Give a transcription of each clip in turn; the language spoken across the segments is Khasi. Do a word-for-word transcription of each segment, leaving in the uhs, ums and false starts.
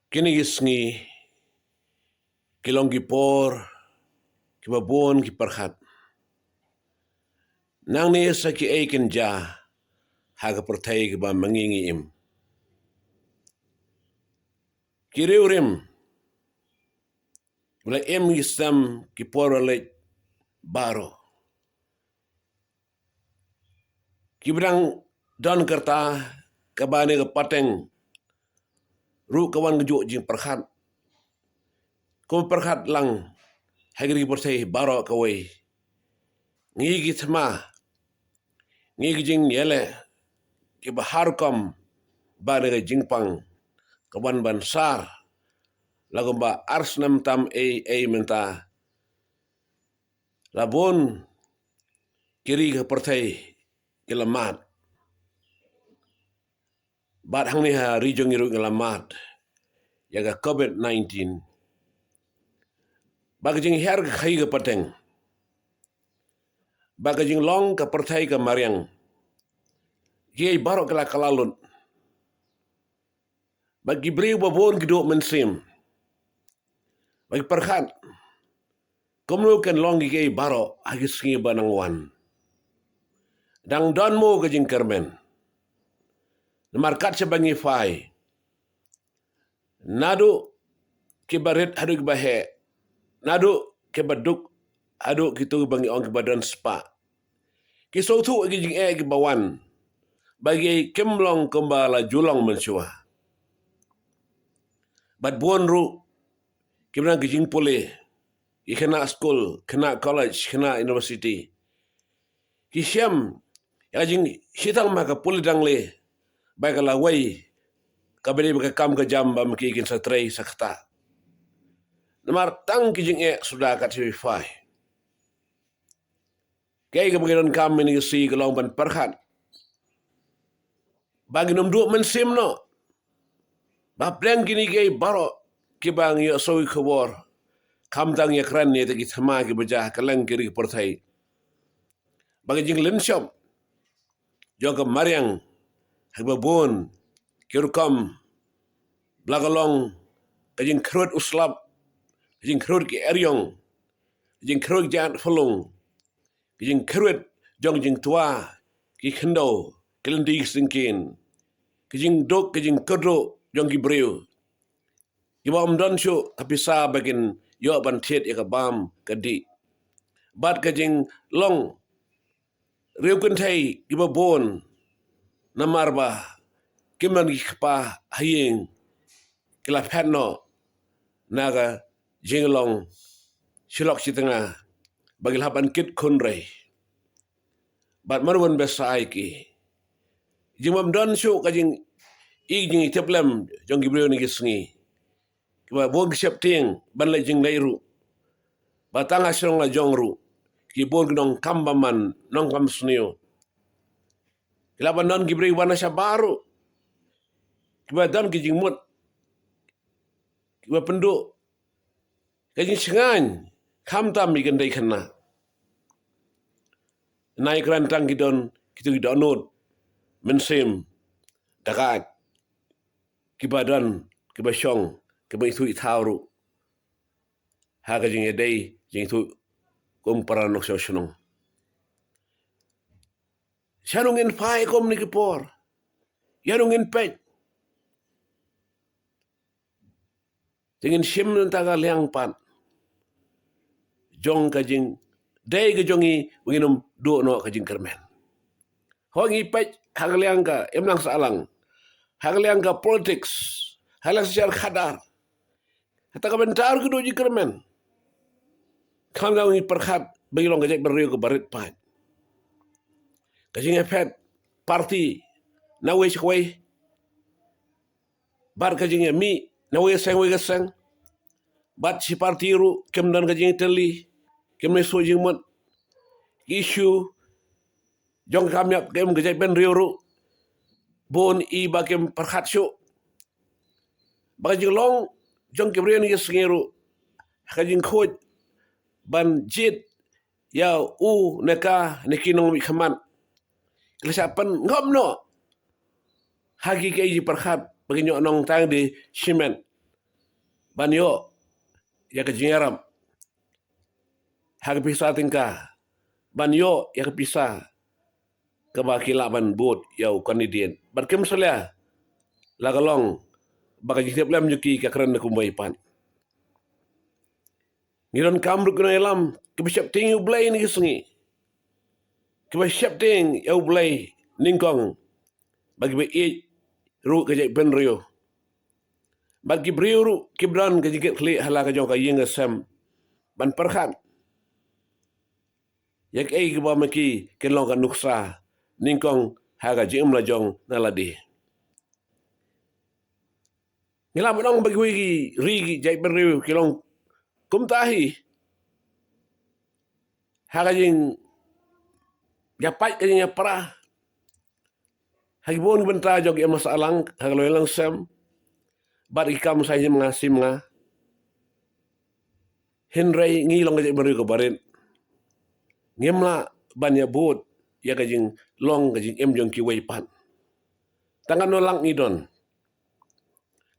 Kine ki sngi ki long ki por kiba bun ki pyrkhat. Nangne sa kiei kin jia ha ka pyrthei kaba ma ngi ngi im. Ki riewrim ba la im ki snem ki por ba leit baroh. Kiba dang don ka rta kaba ne ka pateng ruh ka wan ka juh jingpyrkhat. Kum pyrkhat lang ha ki ri ki pyrthei baroh kawei. Ngi ki thma, ngi ki jingïaleh kiba har kum ba ne ka jingpang ka wan ban sar la kumba ar snem tam ei ei mynta. La bun ki ri ka pyrthei ki la mad. Bad hangne ha ri jong ngi ruh ngi la mad ïa ka covid nineteen. Ba ka jinghiar ka khaïi ka pateng, ba ka jinglong ka pyrthei ka mariang, kiei baroh ki la kylla lut. Ba ki briew ba bun ki duh mynsiem, ba ki pyrkhat kumno kan long kiei baroh ha ki sngi ba nang wan. Dang don mo ka jingkyrmen? Namar kat shaba ngi phai, naduh kiba rit haduh kiba heh, naduh kiba duk haduh kitu kiba ngi ong kiba don spah, ki sngewthuh ïa ki jingeh kiba wan ba kiei kim long kumba la ju long mynshuwa. Bad bun ruh kiba nang ki jingpule, ki khynnah skul, khynnah college, khynnah university, ki shem ïa ka jingshitang ma ka pule dang le ba ka lawei kaba dei ba ka kam ka jam ba ma ki kin sa trei sa ktah. Namar tang ki jingeh suda kat shaba phai. Kaei kaba ngi donkam mynne ka sngi ka long ban pyrkhat ba ngin ym duh mynsiem noh. Ba pdeng kine kiei baroh kiba ngi ïohsngew ki khubor, khamtam ngi ïakren ïa kita ki thma kiba jia ha kylleng ki ri ki pyrthei, ba ka jinglynshop jong ka mariang ha kiba bun ki rukom ba la ka long ka jingkhyrwit u slap, ka jingkhyrwit ki eriong, ka jingkhyrwit ki jait phyllung, ka jingkhyrwit jong ka jingtwa, ki khyndew, ki lynti ki syngkien, ka jingduk ka jingkyrduh jong ki briew kiba ym don shuh ka pisa ba kin ïoh ban thied ïa ka bam ka dih. Bad ka jinglong riewkynthei kiba bun namar ba kim don ki kpa ha ïing, ki la phet noh na ka jinglong shi lok shi tnga ba ki la hap ban kit khun rei. Bad mano ban bsa ïa ki? Jingbym don shuh ka jing, i jingïatiplem jong ki briew kine ki sngi, kiba bun ki sheptieng ban leit jingleit ruh, ba tang ha shnong la jong ruh ki bun ki nongkam bymman, nongkam sniew. Ki lah ban don ki briew wan na shabar ruh kiba don ki jingmut, kiba pynduh ka jingshngaiñ khamtam ïa ki khyndai khynnah. Nai kren tang ki don kitu ki dohnud mynsiem, da ka kiba don, kiba shong, kiba ithuh ithaw ruh ha ka jingïadei jingithuh kum para nongshong shnong. Shano ngin phai kum kine ki por? Ïano ngin peit? Te ngin shim na ka liang pat jong ka jingdei ka jong ngi ba ngin ym duh noh ka jingkyrmen. Hooid, ngi peit ha ka liang ka imlang sahlang, ha ka liang ka politics, ha ka liang ka synshar khadar, ha kata ka bynta ruh ki duh jingkyrmen. Khamtam ngi pyrkhat ba ngi long ka jaitbynriew kaba rit paid. Ka jingïaphet party na wei sha wei, bad ka jingïamih na wei ka seng wei ka seng, bad shi party ruh kim don ka jingtylli, kim don shuh jingmut. Issue jong ka kam ïap ka im ka jaitbynriew ruh bun i ba kim pyrkhat shuh. Ba ka jinglong jong ki briew kine ki sngi ruh ha ka jingkhuid ban jied ïa u ne ka ne ki nongmihkhmat, ki la shah pynngop noh ha ki, ki jingpyrkhat ba ki ñiah nongtang de shimet. ban ïoh ïa ka jingïarap ha ka pisa tyngka, ban ïoh ïa ka pisa kaba ki lah ban bud ïa u candidate. Bad kim salia la ka long ba ka jingtip lem jong ki ka kren da kumwei pat. Ngi donkam ruh ki nongïalam kiba sheptieng ïa U Blei na ki sngi, kiba sheptieng ïa U Blei nyngkong, bad kiba ïeit ruh ka jaitbynriew, bad ki briew ruh kiba don ka jingkitkhlieh ha la ka jong ka ïing ka sem, ban pyrkhat ïa kaei kaba ma ki kin long ka nuksa nyngkong ha ka jingim la jong na lade. Ngi lah ban ong ba kiwei ki ri, ki jaitbynriew ki long kumta hi ha ka jingïapait, ka jingïapra ha ki bun ki bynta jong ki, em ha sahlang, ha ka lawei longsem, bad ki kam sa hynñiew nga sim nga. Hynrei ngi long ka jaitbynriew kaba rit, ngim lah ban ïabud ïa ka jinglong, ka jingim jong kiwei pat. Tang katno lak ngi don.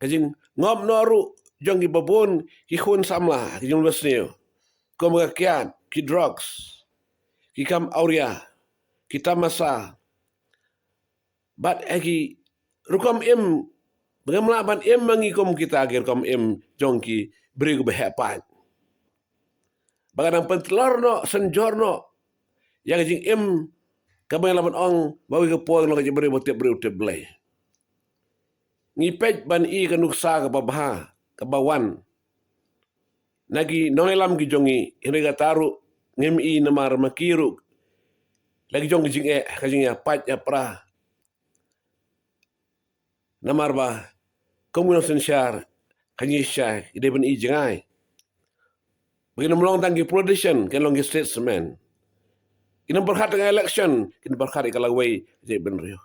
Ka jingngop noh ruh jong kiba bun ki khun samla ha ka jinglong sniew, kum ka kiad, ki drugs, ki kam awria, ki tamasa, bad ha ki rukom im ba ngim lah ban im ma ngi kum kita ki rukom im jong ki briew kiba heh paid. Ba ka dang pyntlor noh, synjor noh ïa ka jingim kaba ngi lah ban ong ba wei ka por long ka jingbriew ba tip briew tip Blei. Ngi peit ban i ka nuksa kaba bha kaba wan na ki nongïalam ki jong ngi, hynrei kata ruh ngim i namar ma ki ruh la ki jong ki jingeh, ka jingïapait ïapra. Namar ba kum ki nongsynshar, ka jingshai ki dei ban i jngai ba kin ym long tang ki politician, kin long ki statesman. Kin ym pyrkhat tang election, kin pyrkhat ïa ka lawei jaitbynriew.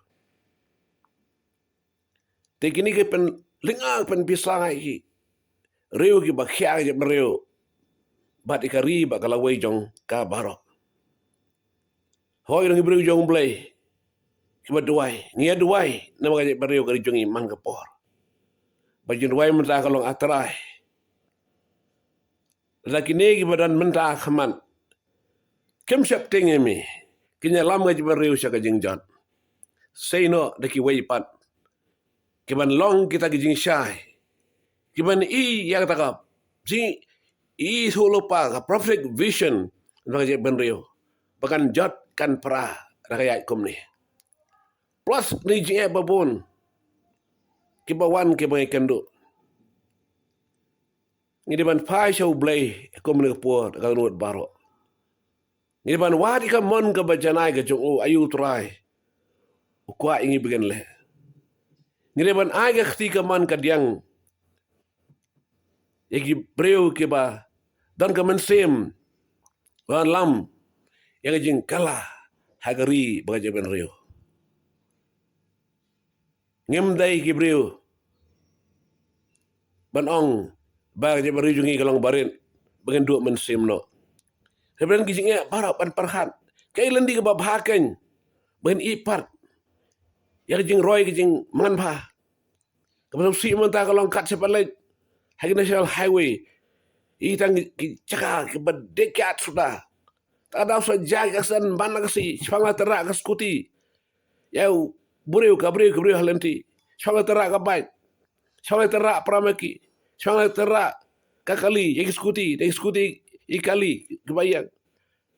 Te kine ki pynlynga, pynpisa ïa ki riew kiba khia ka jaitbynriew bad ïa ka ri bad ka lawei jong ka baroh. Hooid, ngi long ki briew jong U Blei kiba duwai, ngi ïa duwai namar ka jaitbynriew ka ri jong ngi man ka por. Ba jingduwai mynta ka long, A Trai, lada kine kiba don mynta ha khmat kim sheptieng ïa me, kin ïalam ka jaitbynriew sha ka jingjot, sei noh da kiwei pat kiban long kita ki jingshai, kiban i ïa kata ka jingisynei lypa, ka prophetic vision na ka jaitbynriew ba kan jot, kan pra da ka ïaid kumne. Plus kine ki jingeh ba bun kiba wan, kiba ngi kynduh. Ngi dei ban phai sha U Blei kum ha kane ka por da ka dohnud baroh. Ngi dei ban wad ïa ka mon kaba janai ka jong u, aïu U Trai u kwah ïa ngi ba ngin leh. Ngi dei ban ai ka kti kamon kadiang ïa ki briew kiba don ka mynsiem ban lam ïa ka jingkylla ha ka ri bad ka jaitbynriew. Ngim dei ki briew ban ong ba ka jaitbynriew jong ngi ka long barit ba ngin duh mynsiem noh. Hynrei ba don ki jingeh baroh ban pyrkhat kaei lynti kaba bha kein ba ngin ïoh pat ïa ka jingroi, ka jingmanbha. Kaba sngewsih mynta ka long kat shaphrang leit ha ki national highway, ïa tang ki jaka kiba dei kiad suda. Te ka daw sa jia ki accident man la ka sngi, shipang la tyrrah ka scooty ïa u briew, ka briew, ka briew ha lynti. Shipang la tyrrah ka bike, shipang la tyrrah para ma ki, shipang la tyrrah ka kali ïa ki scooty, ïa ki scooty ïa ki kali kiba ïeng.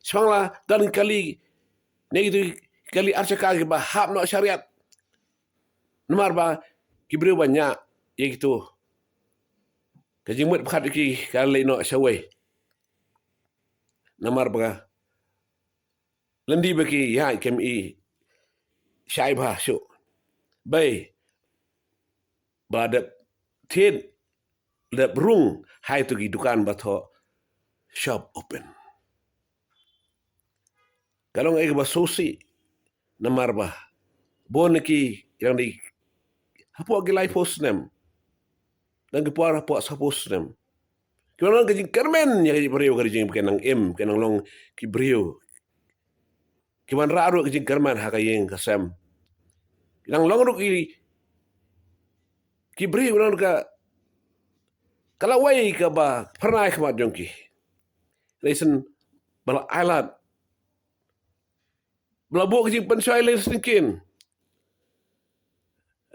Shipang la don ki kali, ne kito ki kali ar shaka kiba hap noh sha riat. Namar ba ki briew ba ñiah ïa kito, ka jingmut pyrkhat ki ka leit noh shawei. Namar ba ka lynti ba ki ïaid kim i shai bha shuh. Bei ba dep thied, dep rung ha ito ki dukan ba thoh shop open. Ka long kaei kaba sngewsih, namar ba bun na ki ki dang dei hapoh ki laiphew snem, dang ki por hapoh sawphew snem, ki dang long ka jingkyrmen ïa ka briew, ka ri jong ngi, ba kin nang im, kin nang long ki briew kiban rah ruh ka jingkyrmen ha ka ïing ka sem. Ki nang long ruh ki, ki briew, ki nang ka Ka la wei kaba phyrnai khmat jong ki. Lei sien ba la ailad, ba la buh ka jingpynshoi lei sien kin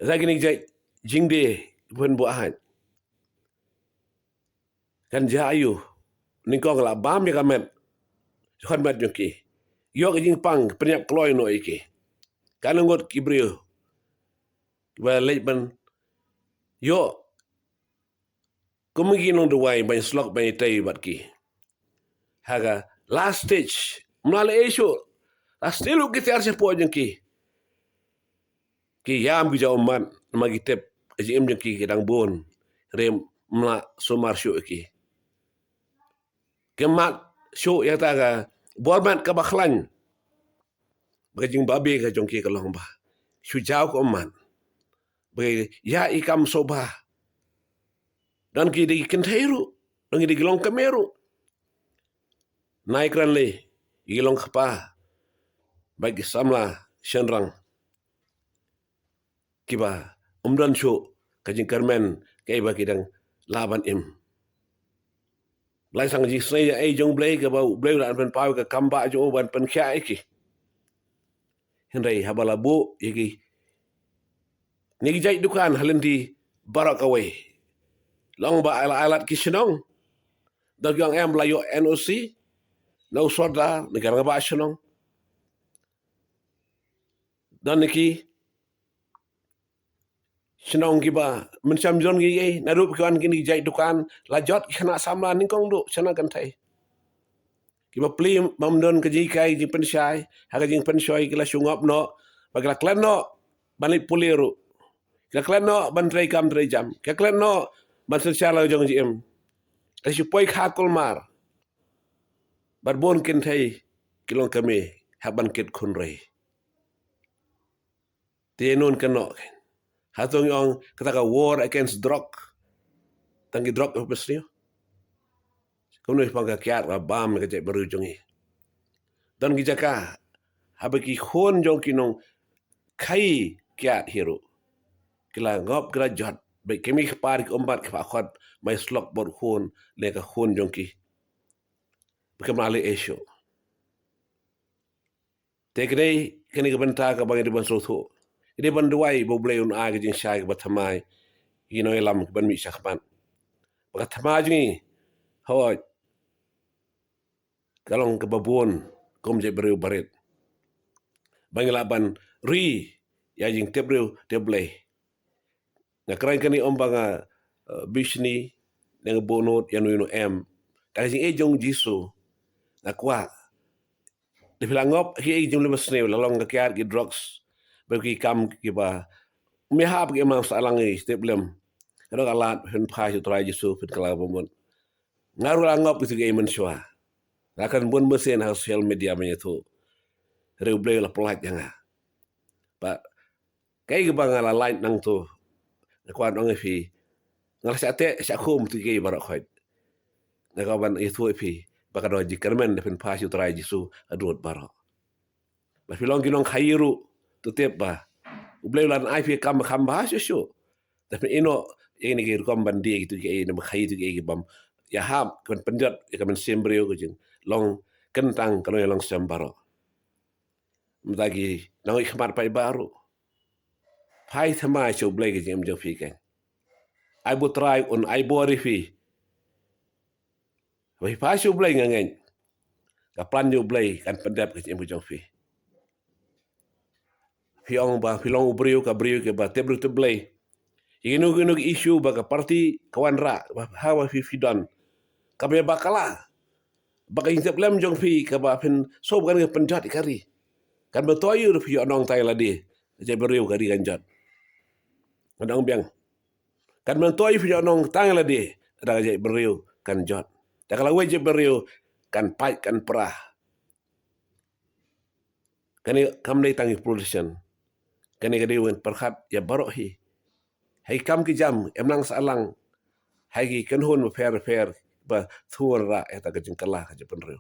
da kine ki jait jingdie ban buh hait. Kan jia aiu? Nyngkong la bam ïa ka met, jong ka met jong ki. Ïoh ka jingpang, pynïap kloi noh ïa ki. Kan ngut ki briew ba leit ban ïoh kum ki nongduwai ban slok ban tei bad ki. Ha ka last stage, mla leh issue, last stage ruh ki tiar shapoh jong ki. Ki ïam ki jaw mat, namar ki tip ka jingim jong ki ki dang bun. Rim mla sumar shuh ki. Ki mat shuh ïa kata ka bor mat kaba khlaiñ. Ba ka jingbabe ka jong ki ka long ba shu jaw ka ummat. Ba ïa i kam sngewbha. Don ki dei ki kynthei ruh, don ki dei ki longkmie ruh. Nai kren lei, ki longkpa bad ki samla shynrang kiba ym don shuh ka jingkyrmen kaei ba ki dang lah ban im. Lai sang ka jingsngew ïa ei jong U Blei kaba U Blei u la pynpaw ka kam ba jong u ban pynkhiah ïa ki. Hynrei haba la buh ïa ki, ne ki jait dukan ha lynti baroh kawei, long ba ai la ailad ki shnong. Don ki ong em ba la ïoh N O C na u sordar, na ki rangbah shnong. Don ki shnong kiba mynshem jong ki ei, naduh ki wan kine ki jait dukan, la jot ki khynnah samla nyngkong duh shana kynthei. Kiba plie bym don ka jinghikai jingpynshai, ha ka jingpynshoi ki la shu ngop noh, ba ki la klet noh ban leit pule ruh. Ki la klet noh ban trei kam trei jam. Ki la klet noh ban synshar la jong jingim. Ki la shu poi kha kulmar. Bad bun kynthei ki longkmie hap ban kit khun rei. Te nun kynnoh kein. Hato ngi ong kata ka war against drug? Tang ki drug u pynshai. Kumno pang ka kiad ka bam ka jaitbynriew jong ngi. Don ki jaka haba ki khun jong ki nongkhaii kiad hi ruh, ki la ngop ki la jot. Bad ki mei ki kpa ki ummat ki pakhot mai slok bad khun, ne ka khun jong ki. Ba ki mali issue. Te kane, kane ka bynta kaba ngi dei ban sngewthuh. Ngi dei ban duwai ba U Blei un ai ka jingshai kaba thymmai ïa ki nongïalam kiban mih shakhmat. Ba ka thma jong ngi, hooid, ka long kaba bun kum jaitbynriew barit. Ba ngi lah ban ri ïa jingtip briew tip Blei. Nga kren kane ym ba nga, eh, bishni, ne nga buh nud ïa uno uno em. Tang ka jingïeit jong U Jisu. Nga kwah, da phi la ngop kiei ki jingmlien basniew, la long ka kiad ki drugs, bad ki kam kiba ym ïahap ki imlang sahlang, ki tip lem. Ka dei ka lad phin phai sha U Trai Jisu, phin kylla bamut. Nga ruh la ngop kito kiei mynshuwa. Nga kren bun mynsiem ha social media ban ïathuh. Hynrei U Blei u la pyllait ïa nga. Ba kaei kaba nga la lait nangto, nga kwah ban ong ïa phi, nga la shah teh shah khum kito kiei baroh khoit. Nga kwah ban ïathuh ïa phi ba ka don jingkyrmen da phin phai sha U Trai Jisu hadien baroh. Ba phi long ki nongkhaii ruh, to tip ba U Blei u la ai phi ka kam ba kham bha shuh shuh. Da phin ïehnoh ïa kine ki rukom ban die kito kiei, ne ba khaii kito kiei kibym ïahap, kiban pynjot ïa ka mynsiem briew, ka jinglong kyntang ka long ïa long sem baroh. Mynta ki nang ïa khmat paidbah ruh. Phai thymmai sha U Blei ka jingim jong phi kein. Ai ba U Trai un ai bor ïa phi. Ba phi phai sha U Blei, nga ngeit ka plan jong U Blei kan pyndep ka jingim ka jong phi. Phi ong ba phi long u briew, ka briew kaba tip briew tip Blei. Ïa kino kino ki issue ba ka party ka wanrah, ba ha ba phi phi don, kam ïa bakla. Ba ka jingtip lem jong phi kaba phin sngewbha kan pynjot ïa ka ri, kan myntoi ïa phi ïoh nong tang ïa lade. Ka jaitbynriew ka ri kan jot. Ngan ong biang, kan myntoi ïa phi ïoh nong tang ïa lade, da ka jaitbynriew kan jot. Da ka lawei jaitbynriew kan pait kan pra. Kane kam dei tang ïa politician. Kane ka dei ban pyrkhat ïa baroh hi. Ha ki kam ki jam, imlang sahlang, ha ki kynhun bapher bapher, ba thur ra ïa ta ka jingkylla ka jaitbynriew.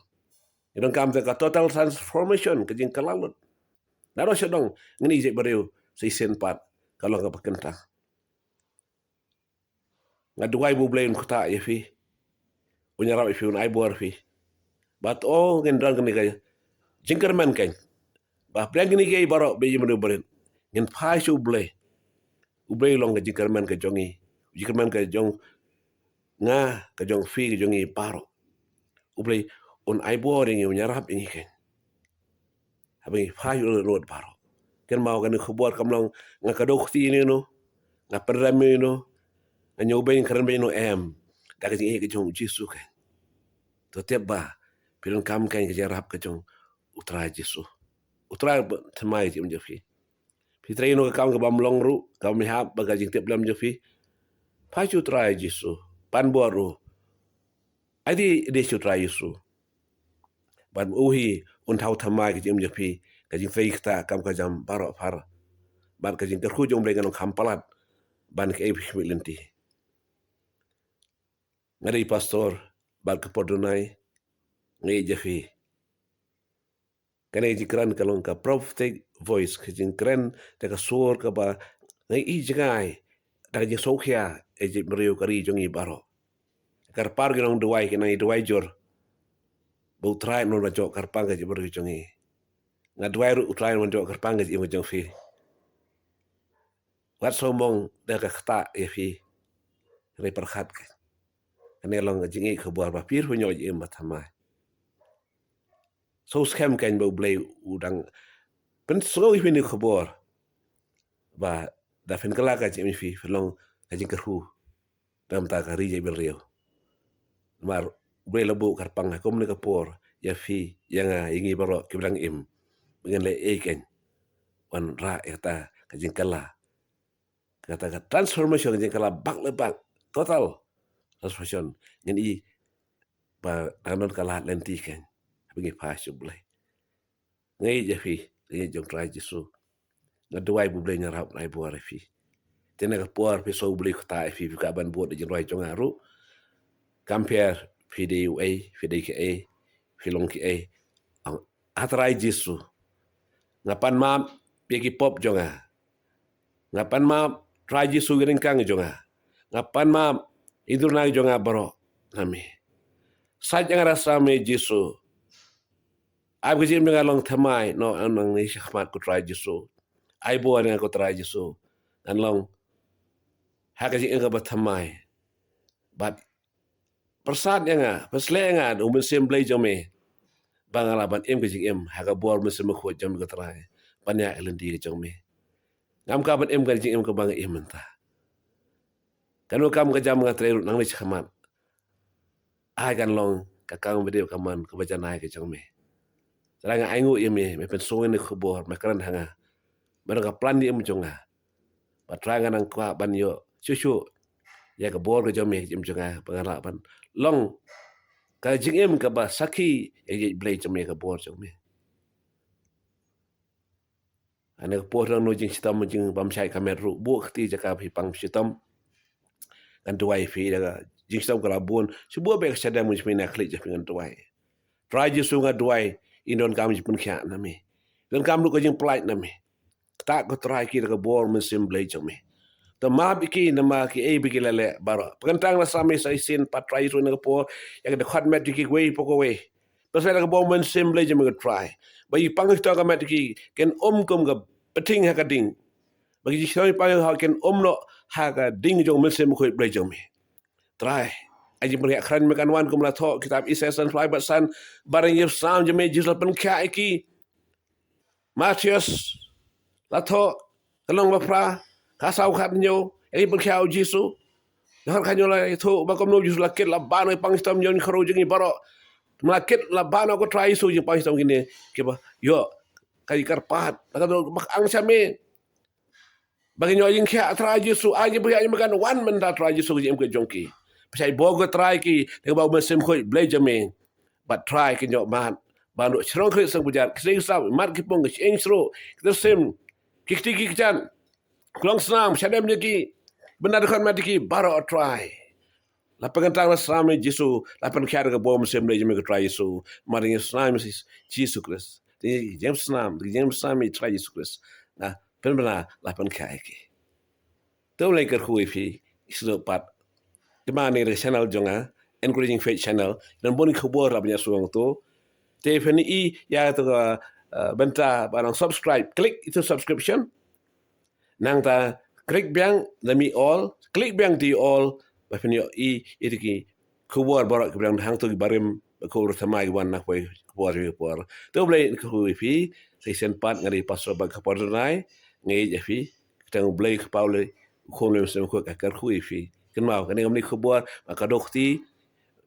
Ngi donkam te ka total transformation, ka jingkylla lut. Naduh sha dong, ngin ïa jaitbynriew sa shisien pat, ka long kaba kyntang. Nga duwai ba U Blei un ktah ïa phi, un ïarap ïa phi, un ai bor ïa phi. Bad to ngin don kane ka jingkyrmen kein ba pdeng kine kiei baroh ba ïa mano barit ngin phai sha U Blei. U Blei u long ka jingkyrmen ka jong ngi, jingkyrmen ka jong nga, ka jong phi, ka jong ngi baroh. U Blei un ai bor ïa ngi, un ïarap ïa ngi kein. Haba ngi phai lut lut baroh. Kynmaw kane ka khubor kam long nga kdew kti ïa no, nga pynrem ïa no, nga ñiewbeiñ kren beiñ ïa no, em. Da ka jingïeit ka jong U Jisu kein. To tip ba phi donkam kein ka jingïarap ka jong U Trai Jisu. U Trai ba thymmai ka jingim jong phi. Phi trei ïa no ka kam kaba ym long ruh, kaba ym hap bad ka jingtip lem jong phi, phai sha U Trai Jisu, pan bor ruh. Ai die, die sha U Trai Jisu. Bad u hi un thaw thymmai ka jingim jong phi, ka jingtrei ktah kam ka jam baroh phar. Bad ka jingkyrkhu jong U Blei kan ym kham palat ban kaei phi khmih lynti. Nga dei pastor bad ka por donai, nga ïeit ïa phi. Kane ka jingkren ka long ka prophetic voice, ka jingkren da ka sur kaba nga ïeit jngai da ka jingsngewkhia ïa ka jaitbynriew, ka ri jong ngi baroh. Kyrpad ki nongduwai, ki nang ïa duwai jur ba U Trai un wan jop kyrpang ka jaitbynriew jong ngi. Nga duwai ruh U Trai un wan jop kyrpang ka jingim ka jong phi. Wat sngewmong da ka ktah ïa phi. Hynrei pyrkhat kein, kane long ka jingïeit khubor ba phi ruh phin ïoh jingim ba thymmai. Sngewskhem kein ba U Blei u dang pynsngew ïa phi kane ka khubor ba da phin kylla ka jingim phi, phin long ka jingkyrkhu na ka bynta ka ri jaitbynriew. Namar U Blei la buh kyrpang ha kumne ka por ïa phi, ïa nga, ïa ngi baroh kiba dang im, ba ngin leh ei kein, wanrah ïa kata ka jingkylla, kata ka transformation, ka jingkylla bak le bak, total transformation. Ngin i ba dang don ka lad lynti kein haba ngi phai sha U Blei. Nga ïeit ïa phi, nga ïeit jong U Trai Jisu. Nga duwai ba U Blei un ïarap, un ai bor ïa phi. Te na ka por phi sngew U Blei u ktah ïa phi, phi kwah ban bud da ka jingrwai jong nga ruh, kam pher phi dei uei, phi dei kaei, phi long kaei. Ong, A Trai Jisu, nga pan map ïa ki pop jong nga. Nga pan map, Trai Jisu, ki ryngkang jong nga. Nga pan map i duna jong nga baroh na me. Sait ïa nga da sla me Jisu. Ai ba ka jingim jong nga long thymmai noh nangne shakhmat, ko Trai Jisu. Ai bor ïa nga, ko Trai Jisu, ngan long ha ka jingim kaba thymmai. Bad pyrsad ïa nga, pynshlur ïa nga da U Mynsiem Blei jong me, ba ngan lah ban im ka jingim ha ka bor Mynsiem Bakhuid jong me, ko Trai, ban ïaid ha ka lynti ka jong me. Ngam kwah ban im ka jingim kaba nga im mynta. Kano kam ka jam nga trei ruh nangne shakhmat, ai kan long ka kam ba dei ka man kaba janai ka jong me. Trai, nga ainguh ïa me, me pynsngew ïa kane ka khubor, me kren ha nga. Me don ka plan jingim jong nga. Bad Trai, nga nang kwah ban ïoh shuh shuh ïa ka bor ka jong me ha ka jingim jong nga, ba ngan lah ban long ka jingim kaba sakhi ïa ka jait Blei jong me, ka bor jong me. Ha kane ka por, lano jingshitom, jingbym shai ka met ruh, buh kti jaka phi pang shitom. Ngan duwai ïa phi, da ka jingshitom ka la bun, shu buh beit ka shadem, ngan shim ïa ka khlieh jong phi, ngan duwai. Trai Jisu, nga duwai, ïa ngi donkam jingpynkhiah na me. Donkam ruh ka jingpyllait na me. Ktah, ko Trai, ki da ka bor Mynsiem Blei jong me. To map ïa ki namar kiei ba ki la leh baroh. Pynkyntang na same sa shisien pat, Trai Jisu, ha kane ka por, ïa ka dkhot met jong ki kawei pa kawei. Pynshai da ka bor Mynsiem Blei jong me, ko Trai, ba ki pang shitom ka met ki kin um kum ka pyrthing ha ka ding. Ba ki jingshitom ki pang ha kin um noh ha ka ding jong Mynsiem Bakhuid Blei jong me. Trai, ai jingpynkhiah kren, me kan wan kum la thoh kitab Isaiah san phra bad san, ba ha ka jingïasam jong me Jisu la pynkhiah ïa ki. Mathaios la thoh, ka lynnong ba phra, ka saw khathynñiew, ïa ka jingpynkhiah u Jisu. Ïa ka khathynñiew la thoh ba kumno u Jisu la kit, la bah noh ki pang shitom jong ki khynroo jong ngi baroh. Te ma la kit, la bah noh, ko Trai Jisu, ki pang shitom kine kiba ïoh ka jingkyrpad, la ka dei ba ang sha me. Ba kin ïoh jingkhiah, Trai Jisu, ai jingpynkhiah, me kan wan mynta, Trai Jisu, ka jingim ka jong ki. Pynshai bor, ko Trai, ki da ka bor Mynsiem Bakhuid Blei jong me. Bad Trai, kin ïoh mad ban duh shnong khlieh shnong bajat, ki seng ki sap, mat ki pung, ki shyieng shruh, ki tyrsim, ki kti ki kjat, ki longsnam, shadem jong ki, bynta dkhot met jong ki baroh, Trai. La pynkyntang na sla me Jisu, la pynkhiah da ka bor Mynsiem Blei jong me, ko Trai Jisu. Mar ka jingïasam me Jisu Khrist, ka jingïasam, ka jingïasam me Trai Jisu Khrist, nga pynbna, la pynkhiah ïa ki. To U Blei un kyrkhu ïa phi, ïa sngewthuh pat. Te mynta ne ka channel jong nga, Encouraging Faith Channel, don bun ki khubor la ban ïasngew hangto. Te phin ïohi ïa kato ka, uh, bynta ba nang subscribe, click ïa kato subscription. Nangta click biang, da mih all, click biang da all, ba phin ïohi ïa ki khubor baroh ki biang hangto ki barim, ba khubor thymmai ki wan na kawei ka por sha kawei ka por. Te U Blei un kyrkhu ïa phi. Sa shisien pat nga dei Pastor Bah Kharpor Durnai, nga ïeit ïa phi. Kyrteng U Blei Kpa, U Khun, U Mynsiem Bakhuid ka kyrkhu ïa phi. Kynmaw, kane kam dei ka khubor ba ka duk kti,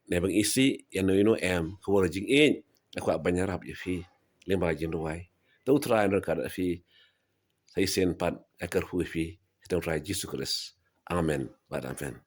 ne ba ngi isih ïano ïano, em, khubor jingïeit. Nga kwah ban ïarap ïa phi lyngba ka jingduwai. To U Trai un ryngkat bad phi. Sa shisien pat nga kyrkhu ïa phi ha kyrteng U Trai Jisu Khrist. Amen bad amen.